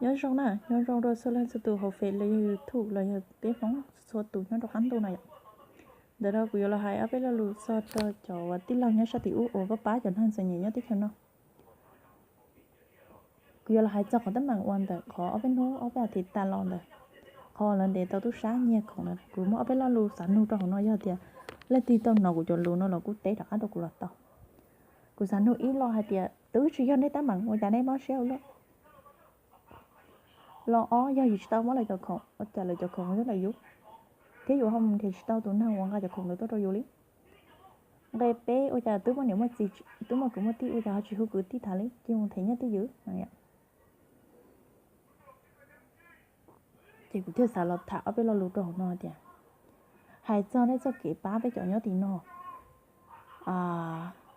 Nyob zoo na, nyob zoo rau txhua leej txhua tus hauv Fev los yog YouTube los yog peb Hmoob txhua tus nyob rau qab ntuj no yom. Ntawm no kuv yuav los hais ob peb lo lus txog rau cov uas tij laug nyob sab tim ub uas pab pab cov neeg txom nyem nyob teb chaws no. Kuv yuav los hais txog qhov teeb meem uas ntawm qhov ob peb hnub ob peb as thiv tas los ntawd, qhov lawv ntes tau tub sab nyiag khoom ntawd. Kuv muaj ob peb lo lus xav nug rau hauv no, yog tias leej twg tau hnov kuv cov lus no los kuj teb rov qab rau kuv los tau. Kuv xav nug ib lo hais tias twb tsis yog nej teeb meem ua cas nej mob siab ua luaj? Lo ob, yog yus tsis tau muab lawv cov khoom ua cas lawv cov khoom nyob ntawm yus, thiab yus ho mus nrhiav tsis tau tus neeg uas nqa cov khoom ntawd tuaj rau yus li? Nqe peb, ua cas twb muaj niam muaj txiv, twb muaj kwv muaj tij ua cas ho tsis hu kwv tij tham li, cia mus them nyiaj twj ywm? Ces kuv thiaj xav los tham ob peb lo lus rau hauv no tias, hais txog nej txoj kev pab peb cov nyob tim no,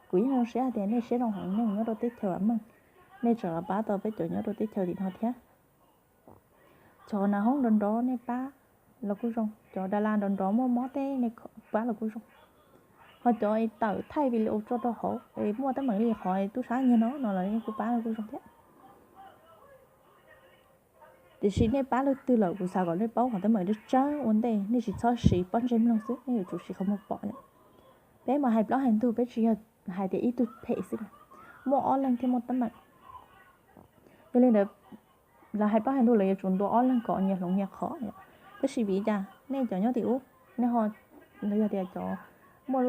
kuv yeej zoo siab hais tias nej siab zoo heev, nej mus nyob rau teb chaws vam meej, nej tseem los pab tau peb cov nyob rau teb chaws tim no thiab. Cov nas hoob nrov nrov nej pab los kuj zoo, cov da la nrov nrov muaj mob tej nej pab los kuj zoo. Ho cov tawm thaij video tso rau hauv es muaj teeb meem li qhov tub sab nyiag no no los nej kuj pab los kuj zoo thiab. Tiam sis nej pab leej twg lawm kuv xav kom nej paub qhov teeb meem dab tsi ua ntej, nej tsis txhob siv pob ntseg mloog xwb, nej yuav tsum siv qhov muag pom. Peb mas hais plaub hais ntug, peb tsis yog hais tias ib tug phem xwb, muaj ob leeg thiaj muaj teeb meem. Yog li ntawd, lawv hais plaub hais ntug lawv yuav tsum ntuas ob leeg kom nyias hloov nyias qhov. Tab sis vim li cas nej cov nyob tim ub, nej ho, yog tias cov, muaj,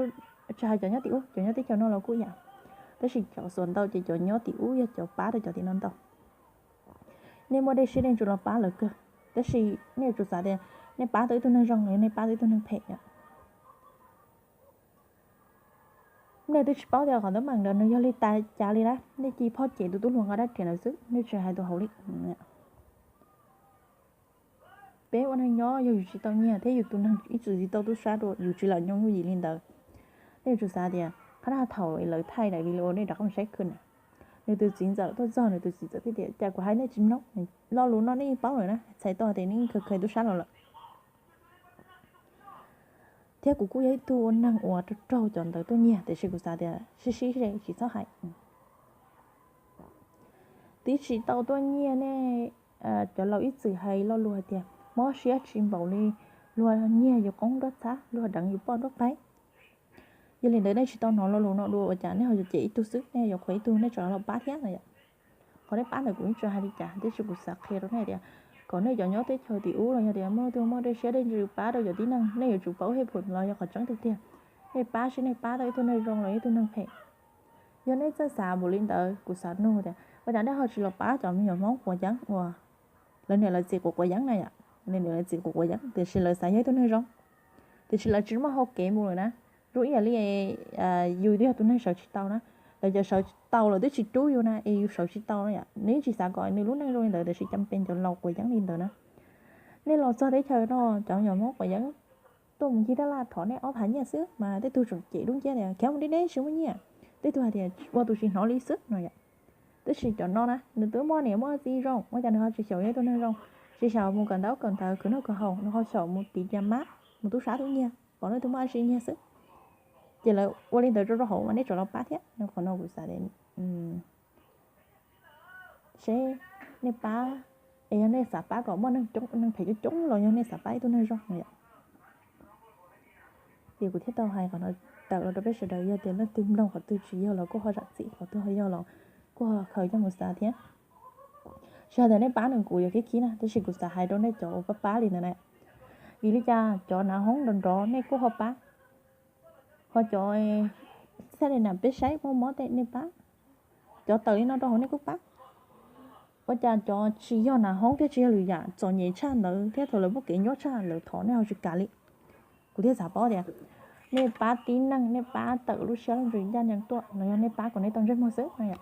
tsis hais cov nyob tim ub, cov nyob teb chaws no los kuj ib yam, tab sis cov xuas ntau ces cov nyob tim ub yog cov pab rau cov tim no ntau. Nej muaj dej siab nej yuav tsum los pab lawv kawg, tab sis nej yuav tsum xav tias nej pab tau ib tug neeg zoo los yog nej pab tau ib tug neeg phem. Nej twb tsis paub tias qhov teeb meem ntawd nws yog li cas li na, nej cia li phoj cem tus tub hluas nqa rab riam ntawd xwb, nej tsis hais tus hauv li. Peb ua neeg nyob yog yus tsis tau nyiag thiab yus tus neeg ib txwm tsis tau tub sab dua, yus tsis lam nyob yooj yim li ntawd. Nej yuav tsum xav tias qhov no thaum lawv thaij daim video nej rov qab mus saib khwv na, nws tus txiv ntxawm tuaj txog, nws tus txiv ntxawm thiaj tias cas kuv hais nej tsis mloog, lo lus no nej yeej paub lawm na, txhais tau tias nej yeej khaws khaws tub sab los lawm. Thiab kuv kuj yog ib tug ua neeg uas raug raug cov ntawd tuaj nyiag, tiam sis kuv xav tias sib sib ze tsis txhob hais. Twb tsis tau tuaj nyiag nej, cov laus ib txwm hais lo lus hais tias mob siab tsis npaum li luag nyiag yus qoob nruab txhab, luag deev yus poj nruab qaib. Yog li ntawd nej tsis tau hnov lo lus no dua ua cas nej ho yuav cem ib tug xwb, nej yuav qhuas ib tug nej tseem los pab thiab no yom. Qhov nej pab ntawd kuv yeej tsis hais li cas, tiam sis kuv xav qhia rau nej tias kom nej cov nyob teb chaws tim ub los yog tias muaj tus muaj dej siab dej ntsws pab rau cov tib neeg, nej yuav tsum paub hej phum los yog qhov tseeb tiag tiag. Nej pab seb nej pab tau ib tug neeg zoo los ib tug neeg phem. Yog nej txawj xav npaum li ntawd, kuv xav nug tias ua cas nej ho tsis los pab cov me nyuam Hmoob quav yeeb uas lawv niam lawv txiv quav quav yeeb na yom, lawv niam lawv txiv quav quav yeeb tiam sis lawv xav yog ib tug neeg zoo, tiam sis lawv tsis muaj hau kev mus lawm na. Zoo ib yam li yus yog tus neeg sawv tsis tau na, lawv cov sawv tau lawm twb tsis rub yus na es yus sawv tsis tau na yom, nws yeej tsis xav kom nws lub neej zoo li ntawd, tiam sis cas peb cov laus quav yeeb li ntawd na. Nej los txog teb chaws no cov me nyuam Hmoob quav yeeb tuaj mus ncig tab laj thov nej ob phav nyiaj xwb mas tej tug tseem cem dub nciab tias khiav mus deb deb tsis muaj nyiaj, tej tug hais tias ua tus tsis hnov li xwb no yom. Tab sis cov no na nws twb muaj niam muaj txiv zoo ua cas nws ho tsis xyaum yog ib tug neeg zoo, tsis xyaum mus kawm ntaub kawm ntawv khwv noj khwv haus, nws ho xyaum mus tiv cia mab mus tub sab tub nyiag kom leej twg muaj dab tsi nyiag xwb. Ces lawv ua li ntawd rau rau hauv mas nej tseem los pab thiab. Qhov no kuv xav tias seb nej pab, es yog nej xav pab kom muaj neeg phem coob coob los yog nej xav pab ib tug neeg zoo no yom. Ces kuv thiaj tau hais qhov no tawm los rau peb sawv daws, yog tias leej twg mloog qhov twg tsis yog los kuj ho zam txim, qhov twg ho yog los kuj ho khaws coj mus xav thiab. Tsis hais tias nej pab nws kuv yuav khib khib na, tab sis kuv xav hais rau nej cov uas pab pab li ntawd na. Vim li cas cov hnav hoob nrov nrov nej kuj ho pab, ho cov txhaj li na peb saib muaj mob tej nej pab, cov tawm li no rau hauv nej kuj pab. Ua cas cov tsis yog hnav hoob thiab tsis yog lwm yam txom nyem tshaj ntawd thiab thaum lawv muaj kev nyuaj tshaj lawv thov nej ho tsis kam li? Kuv thiaj xav paub tias nej pab tib neeg, nej pab tawm lub siab lub ntsws ncaj ncees tuaj los yog nej pab kom nej tau ntsej muag xwb no yom.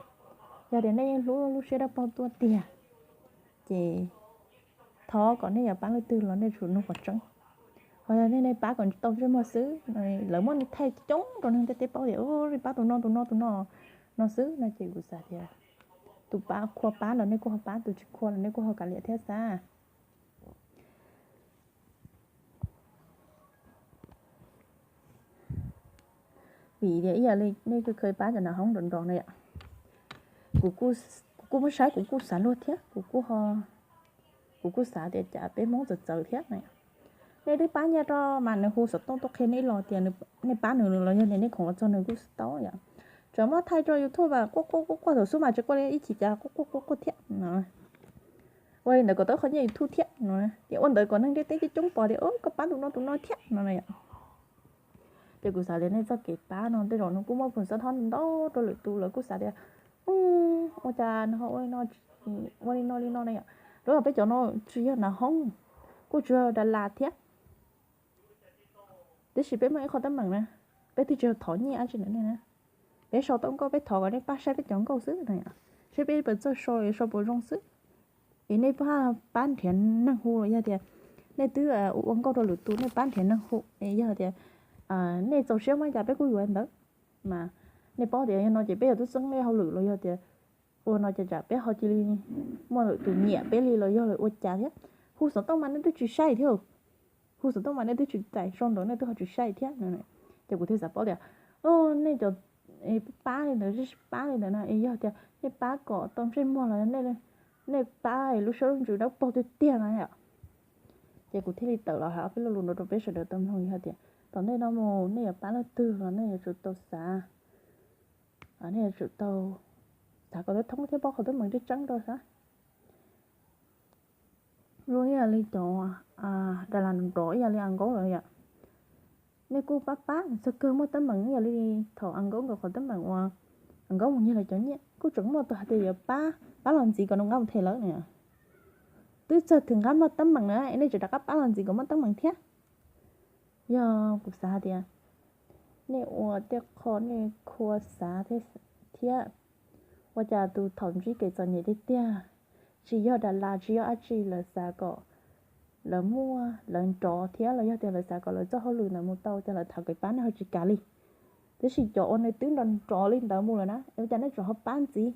Yog tias nej yeej hlub lub siab dawb paug tuaj tiag, ces thov kom nej yuav pab leej twg los nej tsum nug qhov tseeb. Ho yog nej pab kom tau ntsej muag xwb, lawv muab nej thaij coob rau neeg ntiaj teb paub tias nej pab tus no tus no tus no no xwb no ces kuv xav tias tus pab qhua pab los nej kuj ho pab, tus tsis qhua los nej kuj ho kav liam thiab xav. Vim tias ib yam li nej kuj khaws pab cov hnav hoob nrov nrov na yom, kuv kuj muab saib kuv kuj xav luag thiab kuv kuj ho Kuv kuj xav tias cas peb Hmoob txawv txawv thiab no. Nej twb pab nyiaj rau mas nws hu xov tooj tuaj qhia nej los tias nej pab nws los yog tias nej khoom los txog nws kuj tau yom. Tseem muab thaij rau YouTube mas quaj quaj quaj quaj thaum xub mas tsis quaj li ib chim cas quaj quaj quaj quaj thiab no. Ua li ntawd kom tau qhov nyiaj YouTube thiab no, tias ua ntawd kom neeg ntiaj teb coob coob pom tias koj pab tus no tus no thiab no yom. Ces kuv xav tias nej txoj kev pab no tej zaum nws kuj muaj phoo xab thab ntau rau lwm tus lawv kuj xav tias ua cas nws ho ua li no li no na yom. Rau qhov peb cov no tsis yog nas hoob, kuj tsis yog Das Las thiab, tiam sis peb muaj ib qho teeb meem na, peb twb tsis yog thov nyiaj dab tsi ntawm nej na. Peb sau tau nkauj peb thov kom nej pab saib peb cov nkauj xwb na yom, saib peb puas txawj sau, sau puas zoo xwb. Es nej pab, pab nrhiav neeg hu los yog tias nej twb ua nkauj rau lwm tus nej pab nrhiav neeg hu, es yog tias nej txaus siab muab cas peb kuj yuav ntawd. Mas nej paub tias yog no ces peb yuav tub txeeb nej hauj lwm los yog tias ua no ces tsam peb ho cia li muaj lwm tus nyiam peb li los yog lawv ua cas thiab. Hu xov tooj mas nej twb tsis saib thiab, hu xov tooj mas nej twb tsis txais, sau ntawv nej twb ho tsis saib thiab. Ces kuv thiaj xav paub tias nej cov pab li ntawd, pab li ntawd na, es yog tias nej pab kom tau ntsej muag los nej pab lub siab lub ntsws dawb paug tiag tiag na yom. Ces kuv thiaj li tawm los hais ob peb lo lus no rau peb sawv daws tau mloog, yog tias tom ntej no mus nej yuav pab leej twg los nej yuav tsum tau xav, nej yuav tsum tau xav kom thoob thiab paub qhov teeb meem tseeb tseeb rau sab. Zoo ib yam li cov Das Las nrov nrov ib yam li A Nkaub lawm yom. Nej kuj pab pab txog kawg muaj teeb meem ib yam li thaum A Nkaub nkawd qhov teeb meem uas A Nkaub mus nyiag lawv cov nyiaj kuj tseem muaj tus hais tias yuav pab, pab los ntxiv kom nws nqa mus them lawv na. Twb txog twg nqa muaj teeb meem na nej tseem rov qab pab los ntxiv kom muaj teeb meem thiab. Yog kuv xav tias nej ua tej qho nej khua xav thiab, ua cas tus thaum ntsib kev txom nyem tiag tiag, tsis yog Das Las tsis yog dab tsi, lawv xav kom lawv muaj lawv nrov thiab los yog tias lawv xav kom lawv txoj hauj lwm ntawd mus tau ces lawv thov kev pab nej ho tsis kam li. Tiam sis cov uas nws twb nrov nrov li ntawd mus lawm na, ua cas nej tseem ho pab ntxiv?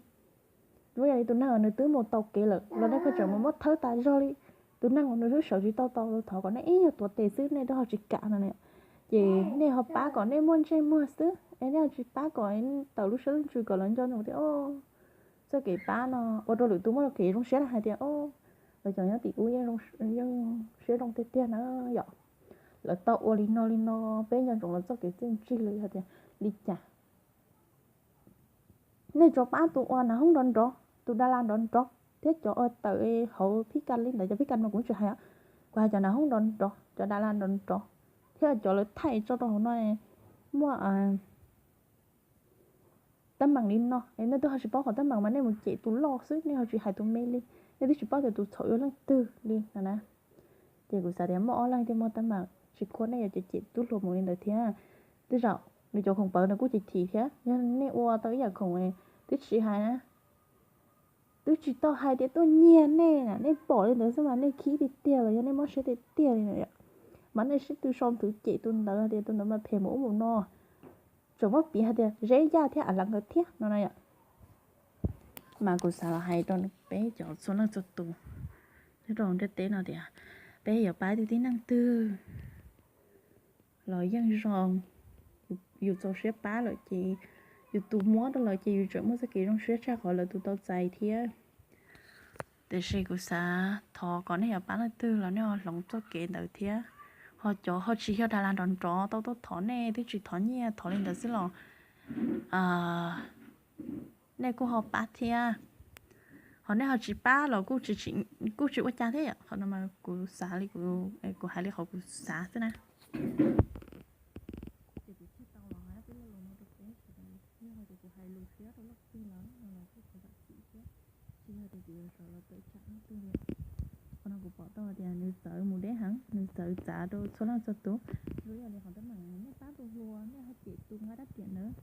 Zoo yam li tus neeg uas nws twb mus tau kev lawm los nej pheej tseem mus muab thawb tas zog li. Tus neeg uas nws twb sawv tsis tau tau, thov kom nej ib nyuag tuav tes xwb nej twb ho tsis kam no. Ces nej ho pab kom nej muaj ntsej muag xwb es nej ho tsis pab kom tawm lub siab lub ntsws kom lawv nco ntsoov tias txoj kev pab no ua rau lwm tus muaj kev zoo siab na, hais tias lawv cov nyob tim ub yeej siab zoo tiag tiag na yom. Lawv tau ua li no li no, peb nco ntsoov lawv txoj kev txiaj ntsig los yog tias li cas. Nej tsuas pab tus uas nas hoob nrov nrov, tus Das Las nrov nrov thiab cov uas tawm hauv phib kas li ntawd, cov phib kas no kuv tsis hais, kuv hais cov nas hoob nrov nrov, cov Das Las nrov nrov thiab cov lawv thaij tso rau hauv no muaj teeb meem li no, nej twb ho tsis paub qhov teeb meem mas nej mus cem tus loj xwb, nej ho tsis hais tus me li. Nej twb tsis paub tias tus txhaum yog leej twg li no na. Ces kuv xav tias muaj ob leeg thiaj muaj teeb meem, tsis khua nej yuav cem cem tub hluas mus li ntawd thiab. Tej zaum nws cov khoom pawv nws kuj chim chim thiab, yog nej ua tau ib yam khoom twb tsis hais na, twb tsis tau hais tias tuaj nyiag nej na, nej pom li ntawd xwb mas nej khib tiag tiag los yog nej mob siab tiag tiag li na. Mas nej sib tw sau ntawv cem tus ntawd tias tus ntawd mas phem mus ub mus no, tseem muab piav hais tias Zeb Yaj thiab Av Lav nkawd thiab no na yom. Mas kuv xav los hais rau peb cov txhua leej txhua tus nyob rau ntiaj teb no tias peb yuav pab tib neeg twg los yeej zoo, yus txaus siab pab lawm ces yus tus muab rau lawv ces yus tseem muaj txoj kev zoo siab tshaj qhov lawv tus tau txais thiab. Tiam sis kuv xav thov kom nej yuav pab leej twg los nej ho hloov txoj kev ntawd thiab. Ho cov ho tsis yog Das Las nrov nrov tau tuaj thov nej twb tsis thov nyiaj thov li ntawd xwb los nej kuj ho pab thiab. Ho nej ho tsis pab los kuj tsis ua cas thiab yom. Qhov no mas kuv xav li, kuv hais li qhov kuv xav xwb na. Ces kuv thiaj tau los hais peb lo lus no rau peb sawv daws, yog hais tias kuv hais lus siab rau leej twg lawm no los kuj thov zam txim thiab, tsis yog tias kuv yuav sawv los tawm tsam leej twg li. Qhov no kuv pom tau tias nws txawv mus deb heev, nws txawv txav rau txhua leej txhua tus. Zoo ib yam li qhov teeb meem nej pab tus hluas nej ho cem tus nqa rab riam ntawd,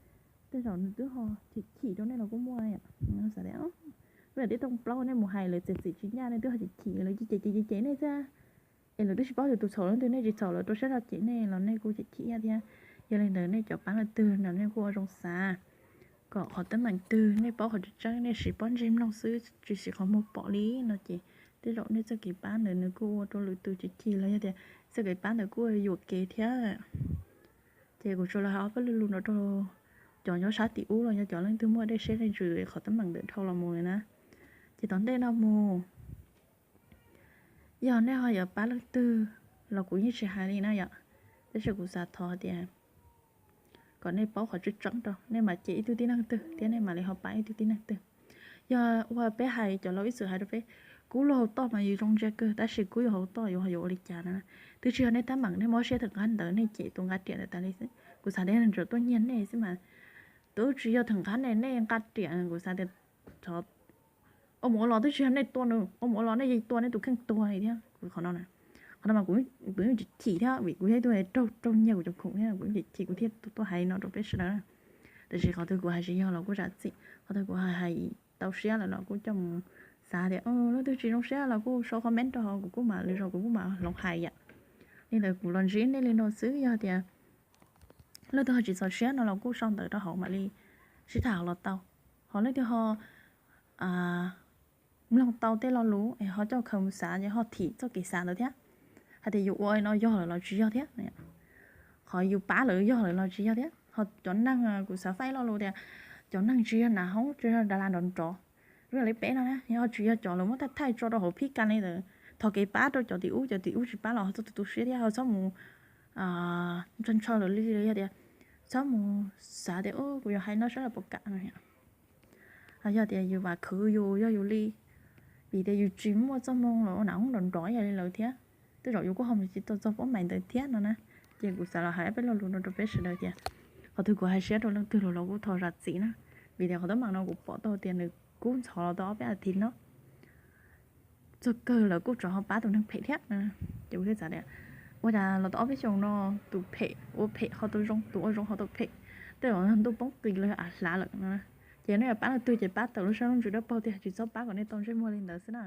tej zaum nws twb ho chim chim rau nej los kuj muaj yom. Xav tias zoo yam tib thooj plaub nej mus hais lawv txiav txim tsis ncaj nej twb ho chim chim, lawv cem cem cem cem nej xwb. Es lawv twb tsis paub tias tus txhaum leej twg, nej tsis txhaum lawv rau siab rau cem nej los nej kuj chim chim thiab. Yog li ntawd nej cov pab leej twg no nej kuj ua zoo xav kom qhov teeb meem twg nej paub qhov tseeb tseeb, nej siv pob ntseg mloog xwb tsis siv qhov muag pom li no ces tej zaum nej txoj kev pab ntawd nws kuj ua rau lwm tus chim chim los yog tias txoj kev pab ntawd kuj yuam kev thiab. Ces kuv tsuas los hais ob peb lo lus no rau cov nyob sab tim ub los yog cov leej twg muaj dej siab dej ntsws qhov teeb meem ntawd dhau los mus lawm na. Ces tom ntej no mus Yog nej ho yuav pab leej twg los kuv yeej tsis hais li na yom, tab sis kuv xav thov tias kom nej paub qhov tseeb tseeb rau nej mam cem ib tug tib neeg twg thiab nej mam li ho pab ib tug tib neeg twg. Yog ua peb hais cov laus ib txwm hais rau peb, kub los hauv toj mas yus zoo ntsia kawg, tab sis kub yuav hauv toj yuav ho yuav ua li cas no? Twb tsis yog nej tab meem nej muab siab thawm nqab ntawd nej cem tus nqa riam ntawd tas li xwb. Kuv xav tias ntawm tuaj nyiag nej xwb mas, twb tsis yog thawm nqab ne nej nqa riam, kuv xav tias ua mus ua los twb tsis yog nej tua nws, ua mus ua los nej yeej tua nej tus kheej tuag li thiab. Kuv qhov no, qhov no mas kuv yeej chim thiab vim kuv yog ib tug raug raug nyiag kuv cov khoom thiab kuv yeej chim kuv thiaj tuaj hais no rau peb sawv daws. Tab sis qhov twg kuv hais tsis yog los kuj zam txim, qhov twg kuv hais tau siab lawm los kuj coj mus xav tias leej twg tsis zoo siab los kuj sau comment rau hauv, kuv kuj mam li zoo kuv kuj mam hloov hais yam. Li ntawd kuv los ntsib nej li no xwb, yog tias leej twg ho tsis txaus siab no los kuj sau ntawv rau hauv mam li sib tham los tau. Ho leej twg ho mloog tau tej lo lus es ho coj khaws mus xav ces ho thim txoj kev xav ntawd thiab, hais tias yus ua no yog lawm los tsis yog thiab, qhov yus pab lawm yog lawm los tsis yog thiab. Ho cov neeg, kuv xav faib lo lus tias cov neeg tsis yog nas hoob tsis yog das las nrov nrov, zoo li peb no na, yog tsis yog cov lawv muab thaij thaij tso rau hauv phib kas li ntawd, thov kev pab rau cov tim ub, cov tim ub tsis pab los ho txhob tu tu siab thiab ho txhob mus ntshaw ntshaw lawv li, yog tias txhob mus xav tias kuv yuav hais no saib lawv puas kam no. Yog tias yus vam khwv yus yog yus li, vim tias yus tsis muaj txoj hmoo los ua nas hoob nrov nrov ib yam li lawv thiab, tej zaum yus kuj ho mus tsis tau txog paub mais ntawd thiab no na. Ces kuv xav los hais peb lo lus no rau peb sawv daws tias qhov twg kuv hais siab rau leej twg los los kuj thov zam txim na, vim tias qhov teeb meem no kuv pom tau tias nws kub ntxhov los tau ob peb as thiv no, txog kawg lawv kuj tseem ho pab tus neeg phem thiab. Ces kuv thiaj xav tias ua cas los tau ob peb xyoos no tus phem ua phem ho tau zoo, tus ua zoo ho tau phem, tej zaum ntuj poob qis los yog av hlav lawm no. Ces nej yuav pab leej twg ces pab tawm lub sab lub ntsws dawb paug tiag, tsis txhob pab kom nej tau ntsej muag li ntawd xwb na.